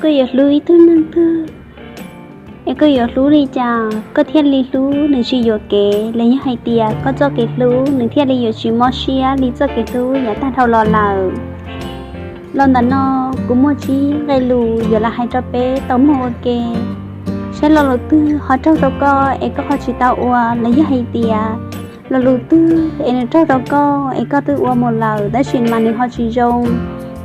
Koj yuav hlub ib tug neeg twg, es koj yuav hlub li cas koj thiaj li hlub nws tsis yuam kev, los yog hais tias koj txoj kev hlub nws thiaj li yuav tsis mob siab li txoj kev hlub yav tag dhau los lawm? Los ntawm no kuv muaj tsib nqe lus yuav los hais rau peb tau mloog ua ke, saib lo lus twg ho raug rau koj es koj ho tsis tau ua, los yog hais tias lo lus twg es nws raug rau koj es koj twb ua mus lawm tab sis mas nws ho tsis zoo,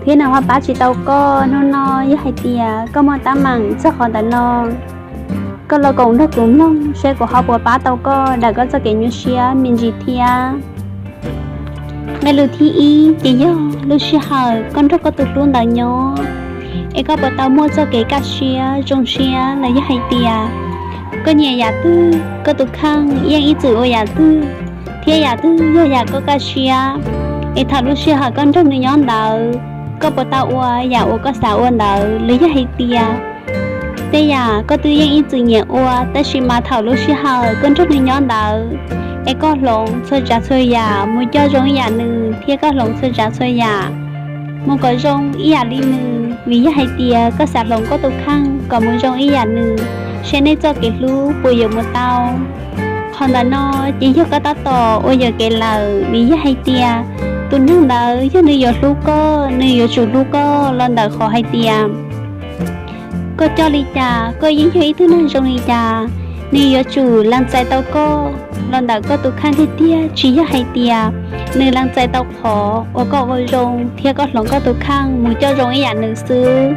thiab nws ho pab tsis tau koj. Hnub no yog hais tias koj muaj teeb meem txog qhov ntawm no, koj los koom nrog kuv mloog saib kuv ho puas pab tau koj daws koj txoj kev nyuaj siab me ntsis thiab. Nqe lus thib ib ces yog lub sij hawm koj nrog koj tus hlub ntawd nyob, es koj puas tau muaj txoj kev kaj siab zoo siab, los yog hais tias koj nyiam yam twg koj tus kheej yeej ib txwm ua yam twg, thiab yam twg yog yam koj kaj siab, es thaum lub sij hawm koj nrog nws nyob ntawd koj puas tau ua yam uas koj xav ua ntawd, los yog hais tias tej yam koj twb yeej ib txwm nyiam ua tab sis mas thaum lub sij hawm koj nrog nws nyob ntawd es koj hloov txhua tsav txhua yam mus coj zoo ib yam nws thiab koj hloov txhua tsav txhua yam mus kom zoo ib yam li nws, vim yog hais tias koj xav hloov koj tus kheej kom mus zoo ib yam nws, saib nej txoj kev hlub puas yuav mus tau. Qhov ntawm no ces yog koj tab tom ua yuam kev lawm, vim yog hais tias tus neeg ntawd yog nws yuav hlub koj, nws yuav tsum hlub koj los ntawm qhov hais tias koj coj li cas koj yeej yog ib tug neeg zoo li cas, nws yuav tsum lees txais tau koj los ntawm koj tus kheej tiag tiag, tsis yog hais tias nws lees txais tau qhov uas koj ua zoo thiab koj hloov koj tus kheej mus coj zoo ib yam nws xwb.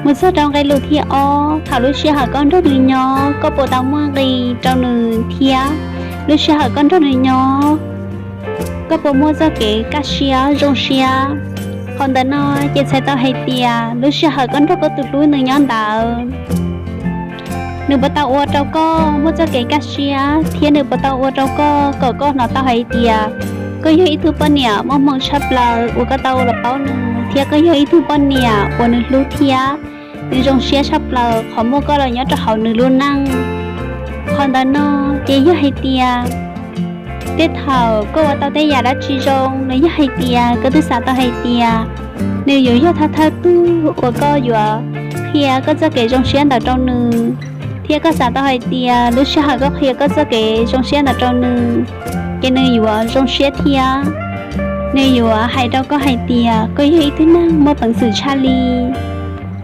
Mus txog rau nqe lus thib ob, thaum lub sij hawm koj nrog nws nyob koj puas tau muaj nqi rau nws thiab lub sij hawm koj nrog nws nyob koj puas muaj txoj kev kaj siab zoo siab. Qhov ntawm no ces txhais tau hais tias lub sij hawm koj nrog koj tus hlub nws nyob ntawd, nws puas tau ua rau koj muaj txoj kev kaj siab thiab nws puas tau ua rau koj kom koj hnov tau hais tias koj yog ib tug poj niam muaj hmoo tshaj plaws uas koj tau los paub nws thiab koj yog ib tug poj niam uas nws hlub thiab nws zoo siab tshaj plaws qhov muaj koj los nyob rau hauv nws lub neej. Qhov ntawm no ces yog hais tias tej thaum koj ua tau tej yam dab tsi zoo los yog hais tias koj twb xav tau hais tias nws yuav yog thawj thawj tug uas koj yuav qhia koj txoj kev zoo siab ntawd rau nws, thiab koj xav tau hais tias lub sij hawm koj qhia koj txoj kev zoo siab ntawd rau nws ces nws yuav zoo siab thiab nws yuav hais rau koj hais tias koj yog ib tug neeg muaj peev xwm tshaj li.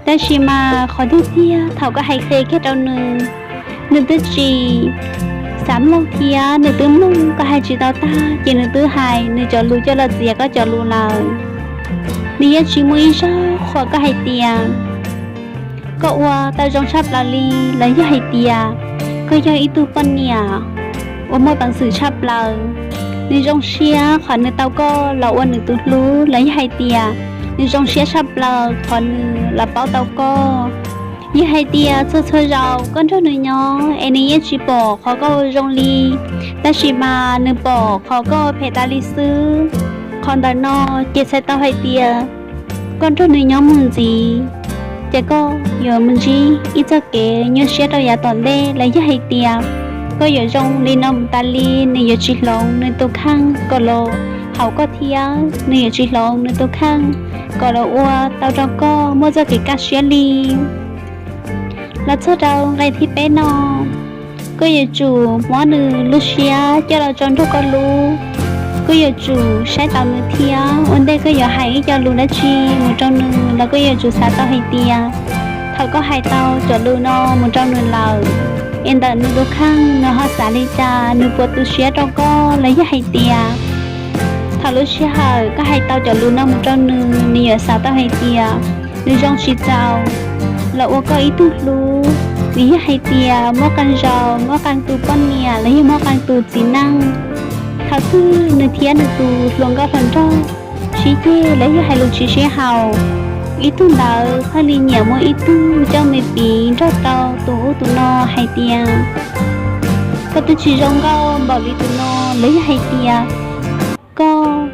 Tab sis mas qhov tiag tiag thaum koj hais qhia kiag rau nws, nws twb tsis xav mloog thiab nws twb mloog koj hais tsis tau tag ces nws twb hais nws cov lus coj los txiav koj cov lus lawm. Nws yeej tsis muaj ib zaug qhuas koj hais tias koj ua tau zoo tshaj plaws li los yog hais tias koj yog ib tug poj niam uas muaj peev xwm tshaj plaws. Nws zoo siab qhov nws tau koj los ua nws tus hlub los yog hais tias nws zoo siab tshaj plaws qhov nws los paub tau koj. Yog hais tias txhua txhua zaus koj nrog nws nyob es nws yeej tsis pom qhov koj ua zoo li, tab sis mas nws pom qhov koj ua phem tas li xwb, qhov ntawm no ces txhais tau hais tias koj nrog nws nyob mus ntxiv ces koj yuav mus ntsib ib txoj kev nyuaj siab rau yav tom ntej los yog hais tias koj yuav zoo li no mus tas li, nws yuav tsis hloov nws tus kheej kom los hauv koj thiab nws yuav tsis hloov nws tus kheej kom los ua tau rau koj muaj txoj kev kaj siab li. Los txog rau nqe thib peb no, koj yuav tsum muab nws lub siab coj los tso nrog koj lub. Koj yuav tsum saib taus nws thiab ua ntej koj yuav hais ib co lus dab tsi mus rau nws los koj yuav tsum xav tau hais tias thaum koj hais tau cov lus no mus rau nws lawm es ntawm nws tus kheej nws ho xav li cas, nws puas tu siab rau koj los yog hais tias thaum lub sij hawm koj hais tau cov lus no mus rau nws, nws yuav xav tau hais tias nws zoo tsis txaus los ua koj ib tug hlub. Nws yog hais tias muaj qee zaus muaj qee tus poj niam los yog muaj qee tus txiv neej, thaum twg nws thiab nws tus hluas nkauj hluas nraug sib ceg los yog hais lus tsis sib haum, ib tug ntawd thiaj li nyiam muab ib tug coj mus piv nrog rau tus ub tus no hais tias koj twb tsis zoo nkauj npaum li tus no, los yog hais tias koj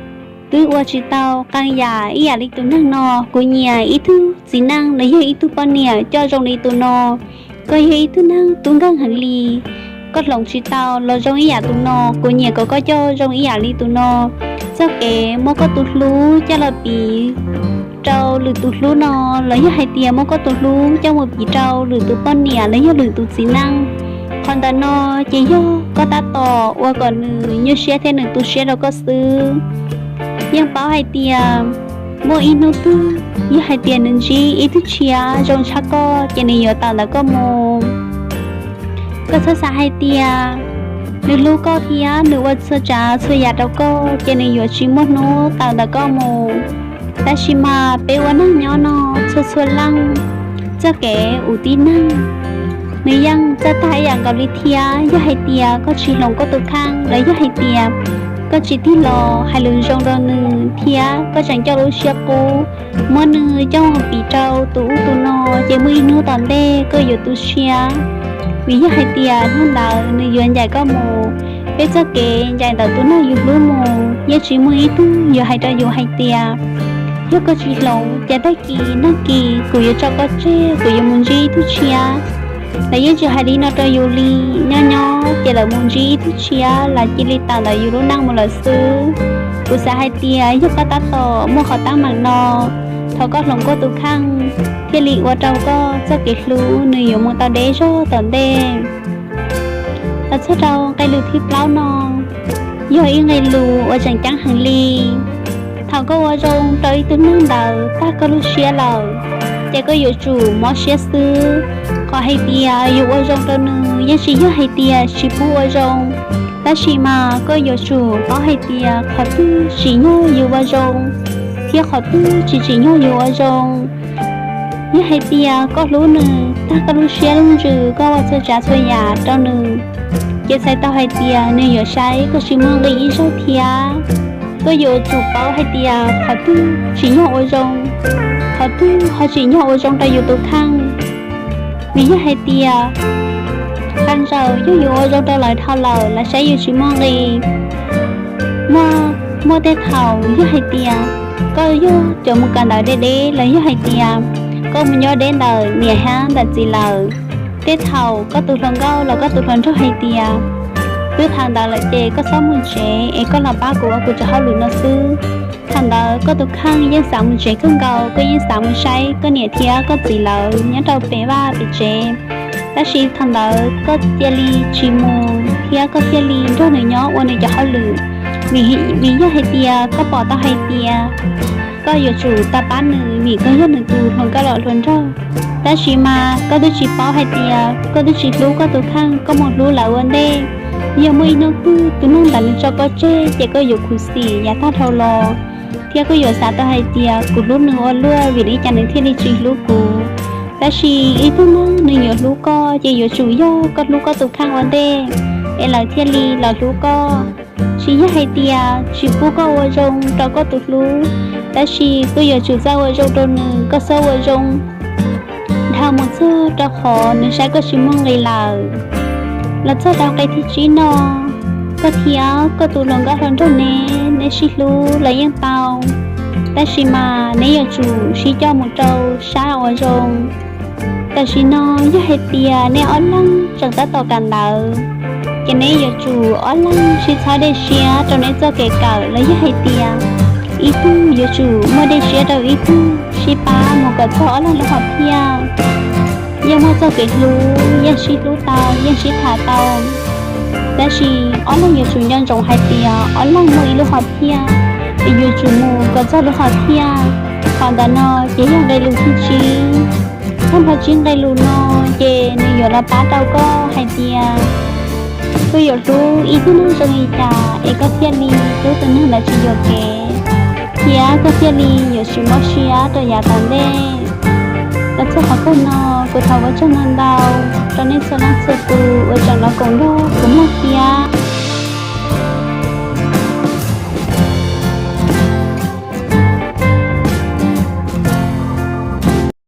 twb ua tsis tau qee yam ib yam li tus neeg no. Kuv nyiam ib tug txiv neej los yog ib tug poj niam coj zoo li tus no. Koj yog ib tug neeg tub nkeeg heev li, koj hloov tsis tau los zoo ib yam tus no. Kuv nyiam kom koj coj zoo ib yam li tus no. Txoj kev muab koj tus hlub coj los piv rau lwm tus hlub no, los yog hais tias muab koj tus hlub coj mus piv rau lwm tus poj niam los yog lwm tus txiv neej, qhov ntawm no ces yog koj tab tom ua kom nws nyuaj siab thiab nws tu siab rau koj xwb. Yeej paub hais tias muaj ib hnub twg yog hais tias nws ntsib ib tug tshiab zoo tshaj koj ces nws yuav tawm ntawm koj mus. Koj txhob xav hais tias nws hlub koj thiab nws ua txhua tsav txhua yam rau koj ces nws yuav tsis muaj hnub tawm ntawm koj mus. Tab sis mas peb ua neeg nyob no, txhua txhua leej txoj kev ua tib neeg nws yeej txawj tag ib yam nkaus li thiab. Yog hais tias koj tsis hloov koj tus kheej los yog hais tias koj tsis tig los hais lus zoo rau nws thiab koj tseem coj lub siab qub muab nws coj mus piv rau tus ub tus no, ces muaj ib hnub tom ntej koj yuav tu siab. Vim yog hais tias hnub ntawd nws yuav ncaim koj mus, peb txoj kev ncaim ntawm tus neeg yus hlub mus yeej tsis muaj ib tug yuav hais rau yus hais tias yog koj tsis hloov ces tag kis nag kis kuv yuav tso koj tseg, kuv yuav mus ntsib ib tug tshiab. Lawv yeej tsis hais li no rau yus li. Nyob nyob ces lawv mus ntsib ib tug tshiab, lawv cia li tawm ntawm yus lub neej mus lawm xwb. Kuv xav hais tias yog koj tab tom muaj qhov teeb meem no, thov koj hloov koj tus kheej thiaj li ua rau koj txoj kev hlub nws yuav mus tau deb zog tom ntej. Los txog rau nqe lus thib plaub no, yog ib nqe lus uas tseem ceeb heev li. Thaum koj ua zoo rau ib tug neeg ntawd tag koj lub siab lawm, ces koj yuav tsum mob siab xwb. Qhov hais tias yus ua zoo rau nws yeej tsis yog hais tias tsis pub ua zoo, tab sis mas koj yuav tsum paub hais tias qhov twg tsim nyog yus ua zoo thiab qhov twg tsis tsim nyog yus ua zoo. Yog hais tias koj hlub nws tag koj lub siab lub ntsws, koj ua txhua tsav txhua yam rau nws, ces txhais tau hais tias nws yuav saib koj tsis muaj nqis ib zaug thiab. Koj yuav tsum paub hais tias qhov twg tsim nyog ua zoo, qhov twg ho tsim nyog ua zoo rau yus tus kheej. Vim yog hais tias qee zaus yog yus ua zoo rau lawv dhau lawm, lawv saib yus tsis muaj nqis. Muaj, muaj tej thaum yog hais tias koj yog cov mus kawm ntawv deb deb los yog hais tias koj mus nyob deb ntawm niam thiab ntawm txiv lawm, tej thaum koj tus hluas nkauj los koj tus hluas nraug hais tias twb thaum ntawd lawm ces koj txhob mus tsev es koj los pab kuv ua kuv cov hauj lwm no xwb. Thaum ntawd koj tus kheej yeej xav mus tsev kawg nkaus, koj yeej xav mus saib koj niam thiab koj txiv lawv nyob rau pem vaj pem tsev. Tab sis thaum ntawd koj cia li tsis mus thiab koj thiaj li nrog nws nyob ua nws cov hauj lwm. Vim, vim yog hais tias koj pom tau hais tias koj yuav tsum tau pab nws vim koj yog nws tus hluas nkauj los hluas nraug. Tab sis mas koj twb tsis paub hais tias koj twb tsis hlub koj tus kheej, koj mus hlub lawv ua ntej. Yog muaj ib hnub twg tus neeg ntawd nws tso koj tseg ces koj yuav khuv xim yav tag dhau los, thiab koj yuav xav tau hais tias kuv hlub nws ua luaj vim li cas nws thiaj li tsis hlub kuv. Tab sis ib tug neeg nws yuav hlub koj ces yuav tsum yog koj hlub koj tus kheej ua ntej, es lawv thiaj li los hlub koj. Tsis yog hais tias tsis pub koj ua zoo rau koj tus hlub, tab sis koj yuav tsum txawj ua zoo rau nws, koj txhob ua zoo dhau mus txog rau qhov nws saib koj tsis muaj nqis lawm. Los txog rau nqe thib tsib no, koj thiab koj tus hluas nkauj hluas nraug ne, neb sib hlub los yeej tau, tab sis mas neb yuav tsum sib coj mus rau sab uas zoo. Tam sim no yog hais tias neb ob leeg tseem tab tom kawm ntawv, ces neb yuav tsum ob leeg sib txhawb dej siab rau neb txoj kev kawm los yog hais tias ib tug yuav tsum muaj dej siab rau ib tug, sib pab mus kom txog ob leeg lub hom phiaj. Yeej muaj txoj kev hlub, yeej sib hlub tau, yeej sib tham tau. Tab sis ob leeg yuav tsum nco ntsoov hais tias ob leeg muaj ib lub hom phiaj, es yuav tsum mus kom txog lub hom phiaj. Qhov ntawm no ces yog nqe lus thib tsib. Tag nrho tsib nqe lus no ces nws yuav los pab rau koj hais tias koj yuav hlub ib tug neeg zoo li cas es koj thiaj li hlub tus neeg ntawd tsis yuam kev, thiab koj thiaj li yuav tsis mob siab rau yav tom ntej. Los txog qhov kawg no, kuv thov ua tsaug ntau ntau rau nej txhua leej txhua tus uas tseem los koom nrog kuv mloog thiab.